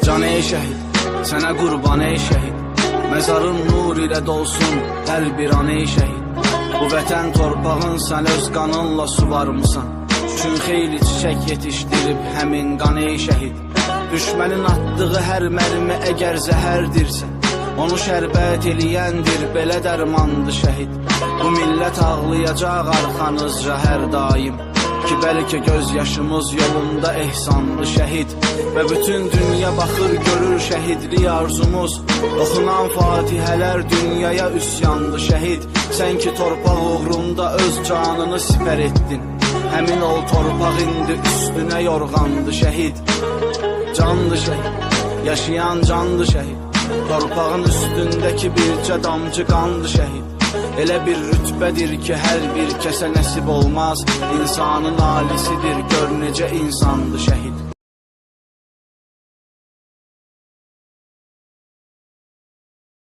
Can ey şəhid, sənə qurban ey şəhid. Məzarın nur ilə dolsun hər bir an ey şəhid. Bu vətən torpağın sən öz qanınla suvarmısan. Çün xeyli çiçək yetişdirib həmin qan ey şəhid. Düşmənin atdığı hər mərmi əgər zəhərdirsə, onu şərbət eləyəndir, belə dərmandı şəhid. Bu millət ağlayacaq arxanızca hər daim ki bəlkə göz yaşımız yolunda ehsanlı şəhid. Və bütün dünya baxır, görür şəhidlik arzumuz. Oxunan fatihələr dünyaya üsyandı şəhid. Sən ki torpaq uğrunda öz canını sipər etdin, həmin ol torpaq indi üstünə yorğandı şəhid. Candı şəhid, yaşayan candı şəhid. Torpağın üstündəki bircə damcı qandı şəhid. Elə bir rütbədir ki, hər bir kəsə nəsib olmaz. İnsanın alisidir, gör necə insandı şəhid.